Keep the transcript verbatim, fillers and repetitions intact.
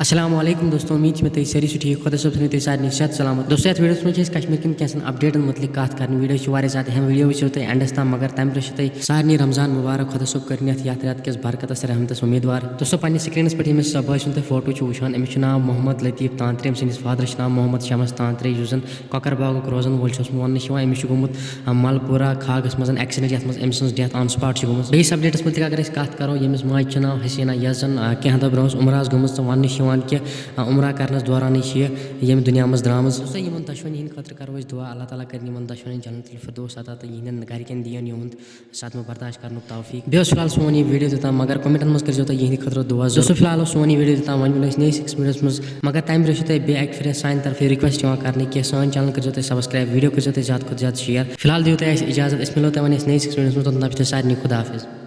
السلام علیکم دوستو، امید چھِ مےٚ تُہۍ سٲری چھِو ٹھیٖک، خۄدا صٲب تھٲینو تُہۍ سارنٕے صحت سلامت۔ دوستو، یَتھ ویٖڈیوَس منٛز چھِ أسۍ کشمیٖر کٮ۪ن کینٛژھن اپڈیٹن مُتعلق کَتھ کَرٕنۍ۔ ویٖڈیو چھِ واریاہ زیادٕ اہم، ویٖڈیو وٕچھِو تُہۍ اینڈَس تام، مگر تَمہِ برٛونٛہہ چھِ تۄہہِ سارنٕے رمضان مُبارک، خۄدا صٲب کٔرِنۍ یَتھ یَتھ رٮ۪تہٕ کِس برکتَس تہٕ رحمتَس اُمیٖدوار۔ دوستو، پنٛنِس سِکریٖنَس پٮ۪ٹھ ییٚمِس بٲے سُنٛد تُہۍ فوٹو چھِو وٕچھان، أمِس چھُ ناو محمد لطیف تانترے، أمۍ سٕنٛدِس فادرَس چھُ ناو محمد شمس تانترے، یُس زَن کۄکَر باغُک روزَن وول چھُ اوسمُت۔ وَننہٕ چھُ یِوان، أمِس چھُ گوٚمُت آ، ملپورہ کھاگَس منٛز ایکسیڈنٹ، یَتھ منٛز أمۍ سٕنٛز ڈیتھ آن سپاٹ چھِ گٔمٕژ۔ بیٚیِس اپڈیٹَس مُتعلِق اگر أسۍ کَتھ کَرو، ییٚمِس ماجہِ چھِ ناو حسیٖنہ، یۄس زَن، آ، کینٛہہ دۄہ برونٛہہ ٲس عمرہَس گٔمٕژ، تہٕ وَننہٕ چھِ یِوان کہِ، آ، عمرہ کَرنَس دورانٕے چھِ یہِ ییٚمہِ دُنیا منٛز درٛامٕژ۔ دوستو، یِمَن دۄشوٕنی ہِنٛدِ خٲطرٕ کَرو أسۍ دُعا، اللہ تعالیٰ کَرِ یِمَن دۄشوٕنی جنت الفردوس عطا تہٕ یِہِنٛدٮ۪ن گَرِکٮ۪ن دِیِن یِہُنٛد صدمہٕ برداشت کَرنُک توفیٖق۔ بیٚیہِ اوس فی الحال سون یہِ ویٖڈیو توٚتام، مگر کومنٹَن منٛز کٔرۍزیو تُہۍ یِہِنٛدِ خٲطرٕ دُعا۔ دوستو، فی الحال اوس سون یہِ ویٖڈیو توٚتام، وۄنۍ مِلو أسۍ نٔیِس أکِس ویٖڈیوَس منٛز، مگر تَمہِ برونٛہہ چھِ تۄہہِ بیٚیہِ اَکہِ پھِرِ سانہِ طرفہٕ رِکویسٹ یِوان کَرنہٕ کہِ سٲنۍ چینل کٔرۍزیو تُہۍ سبسکرایب، ویٖڈیو کٔرۍزیو تُہۍ زیادٕ کھۄتہٕ زیادٕ شیئر۔ فی الحال دِیِو تُہۍ اَسہِ اِجازت، أسۍ مِلو تۄہہِ وۄنۍ أسۍ نٔیِس أکِس ویٖڈیوَس منٛز، توٚتام چھِ تۄہہِ سارنٕے خۄدا حافظ۔